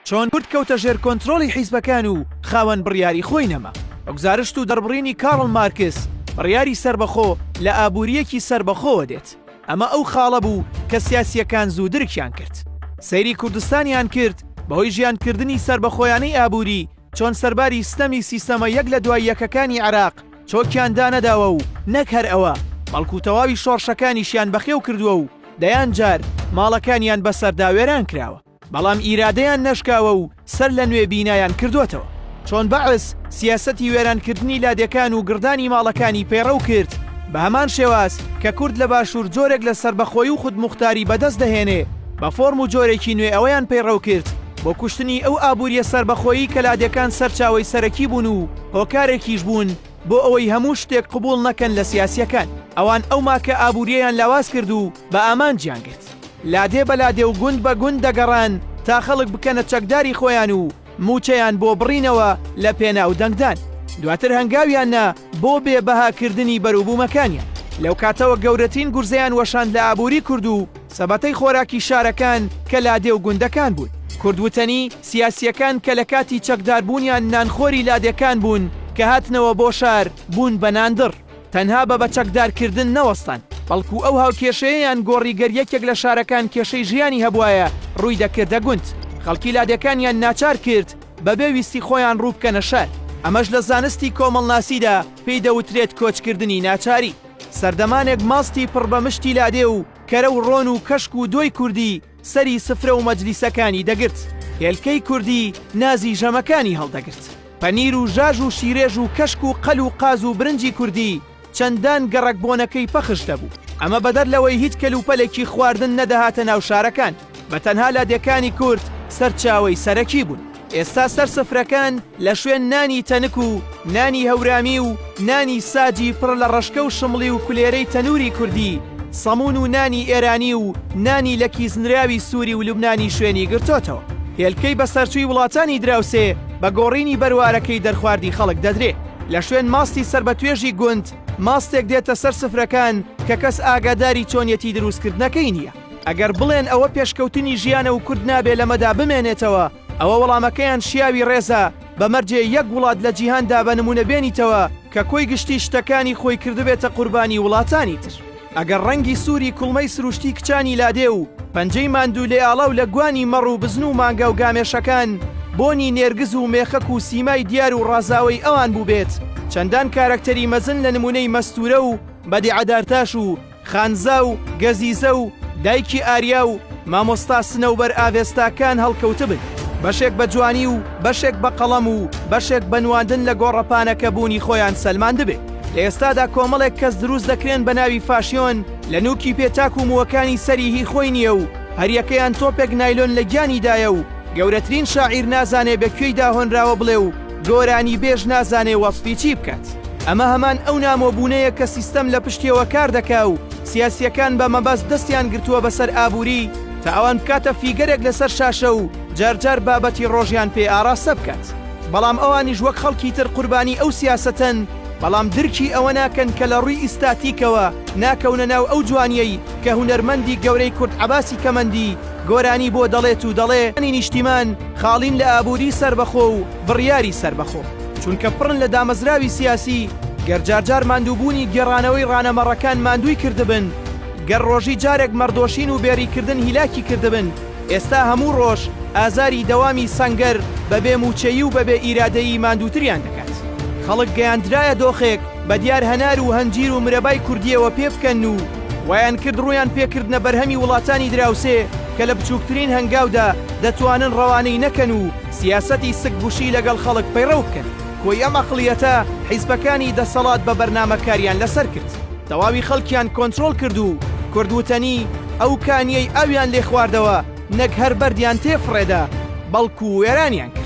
چۆن کورد کەوتە ژێر کۆنترۆڵی حیزبەکان و خاوەن بڕیاری خۆی نەما. بە گوزارشت و دەربڕینی کارڵ مارکس، بڕیاری سەربەخۆ لە ئابوورییەکی سەربەخۆوە دێت. ئەمە ئەو خاڵە بوو کە سیاسییەکان زوو درکیان کرد. سەیری کوردستانیان کرد، بەهۆی ژیانکردنی سەربەخۆیانەی ئابووری، چۆن سەرباری ستەمی سیستەمە یەک لە دوای یەکەکانی عێراق چۆکیان دانەداوە و نەک هەر ئەوە، بەڵکو تەواوی شۆڕشەکانیشیان بەخێو کردووە و دەیان جار ماڵەکانیان بەسەردا وێران کراوە. بەڵام ئیرادەیان نەشکاوە و سەر لە نوێ بینایان کردۆتەوە. چۆن بەعس سیاسەتی وێرانکردنی لادێکان و گڕدانی ماڵەکانی پەیڕەو کرد، بە هەمان شێواز کە کورد لە باشوور جۆرێک لە سەربەخۆی و خودموختاری بەدەست دەهێنێ، بە فۆرم و جۆرێکی نوێ ئەوەیان پەیڕەو کرد بۆ کوشتنی ئەو ئابووریە سەربەخۆیی کە لادێکان سەرچاوەی سەرەکی بوون و هۆکارێکیش بوون بۆ ئەوەی هەموو شتێک قبوڵ نەکەن لە سیاسیەکان. ئەوان ئەو ماکە ئابووریەیان لاواز کرد و بە ئامانجیان گرت. لادێ بە لادێ و گوند بە گوند دەگەڕان تا خەڵک بکەنە چەکداری خۆیان و مووچەیان بۆ بڕینەوە لە پێناو دەنگدان. دواتر هەنگاویان نا بۆ بێ بەها کردنی بەروبوومەکانیان. لەو کاتەوە گەورەترین گورزەیان وەشاند لە ئابووری کورد و سەبەتەی خۆراکی شارەکان کە لادێ و گوندەکان بوون. کورد وتەنی سیاسییەکان کە لە کاتی چەکدار بوونیان نانخۆری لادێکان بوون کە هاتنەوە بۆ شار بوون بە ناندڕ. تەنها بە بەچەکدارکردن نەوەستان، بەڵکو ئەو هاوکێشەیەیان گۆڕی گەر یەکێک لە شارەکان کێشەی ژیانی هەبوایە ڕووی دەکردە گوند، خەڵکی لادێکانیان ناچار کرد بەبێ ویستی خۆیان ڕوو بکەنە شار، ئەمەش لە زانستی کۆمەڵناسیدا پێی دەوترێت کۆچکردنی ناچاری. سەردەمانێک ماستی پڕ بە مشتی لادێ و کەرە و ڕۆن و کەشک و دۆی کوردی سەری سفرە و مەجلیسەکانی دەگرت، هێلکەی کوردی نازی ژەمەکانی هەڵدەگرت. پەنیر و ژاژ و شیرێژ و کەشک و قەل و قاز و برنجی کوردی چەندان گەڕەک بۆنەکەی پەخش دەبوو. ئەمە بەدەر لەوەی هیچ کەلوپەلێکی خواردن نەدەهاتە ناو شارەکان، بە تەنها لادێکانی کورد سەرچاوەی سەرەکی بوون. ئێستا سەر سفرەکان لە شوێن نانی تەنک و نانی هەورامی و نانی ساجی پڕ لە ڕەشکە و شمڵی و کولێرەی تەنووری کوردی، سەموون و نانی ئێرانی و نانی لە کیسنراوی سووری و لوبنانی شوێنی گرتۆتەوە. هێلکەی بەسەرچووی وڵاتانی دراوسێ بە گۆڕینی بەروارەکەی دەرخواردی خەڵک دەدرێ. لە شوێن ماستی سەر بە توێژی گوند، ماستێک دێتە سەر سفرەکان کە کەس ئاگاداری چۆنیەتی دروستکردنەکەی نییە. ئەگەر بڵێن ئەوە پێشکەوتنی ژیانە و کورد نابێ لەمەدا بمێنێتەوە، ئەوە وەڵامەکەیان شیاوی ڕێزە، بە مەرجێ یەک وڵات لە جیهاندا بە نموونە بێنیتەوە کە کۆی گشتی شتەکانی خۆی کردبێتە قوربانی وڵاتانی تر. ئەگەر ڕەنگی سووری کوڵمەی سروشتی کچانی لادێ و پەنجەی ماندوو لێئاڵاو لە گوانی مەڕ و بزن و مانگا و گامێشەکان بۆنی نێرگز و مێخەک و سیمای دیار و ڕازاوەی ئەوان بووبێت، چەندان کارەکتەری مەزن لە نموونەی مەستوورە و بەدیعە دارتاش و خانزا و گەزیزە و دایکی ئاریا و مامۆستا سنەوبەر ئاڤێستاکان هەڵکەوتبن، بەشێک بە جوانی و بەشێک بە قەڵەم و بەشێک بە نواندن لە گۆڕەپانەکە بوونی خۆیان سەلماندبێ. لە ئێستادا کۆمەڵێک کەس دروست دەکرێن بە ناوی فاشیۆن لە نووکی پێ تاکوو مووەکانی سەری هی خۆی نییە و هەریەکەیان تۆپێک نایلۆن لە گیانیدایە و گەورەترین شاعیر نازانێ بە کوێیدا هۆنراوە بڵێ و گۆرانیبێژ نازانێ وەسفی چی بکات. ئەمە هەمان ئەو نامۆبوونەیە کە سیستەم لە پشتیەوە کار دەکا و سیاسییەکان بە مەبەست دەستیان گرتووە بەسەر ئابووری تا ئەوان بکاتە فیگەرێک لەسەر شاشە و جارجار بابەتی ڕۆژیان پێ ئاڕاستە بکات. بەڵام ئەوانیش وەک خەڵکی تر قوربانی ئەو سیاسەتەن، بەڵام درکی ئەوە ناکەن کە لە ڕووی ئیستاتیکەوە ناکەونە ناو ئەو جوانیەی کە هونەرمەندی گەورەی کورد عەباسی کەمەندی گۆرانی بۆ دەڵێت و دەڵێ نیشتیمان خاڵین لە ئابووری سەربەخۆ و بڕیاری سەربەخۆ. چونکە پڕن لە دامەزراوی سیاسی، گەر جارجار ماندووبوونی گێڕانەوەی ڕانە مەڕەکان ماندووی کردبن، گەر ڕۆژی جارێک مەڕدۆشین و بێریکردن هیلاکی کردبن، ئێستا هەموو ڕۆژ ئازاری دەوامی سەنگەر بە بێ مووچەیی و بە بێ ئیرادەیی ماندووتریان دەکات. خەڵک گەیاندرایە دۆخێک بە دیار هەنار و هەنجیر و مرەبای کوردییەوە پێ بکەن و وایان کرد ڕوویان پێ کردنە بەرهەمی وڵاتانی دراوسێ کە لە بچووکترین هەنگاودا دەتوانن ڕەوانەی نەکەن و سیاسەتی سک گوشی لەگەڵ خەڵک پەیڕەو بکەن. کۆی ئەم ئەقڵیەتە حیزبەکانی دەسەڵات بە بەرنامە کاریان لەسەر کرد. تەواوی خەڵکیان کۆنترۆڵ کرد و کورد وتەنی ئەو کانیەی ئاویان لێ خواردەوە نەک هەر بەردیان تێ فڕێدا بەڵکو وێرانیان کرد.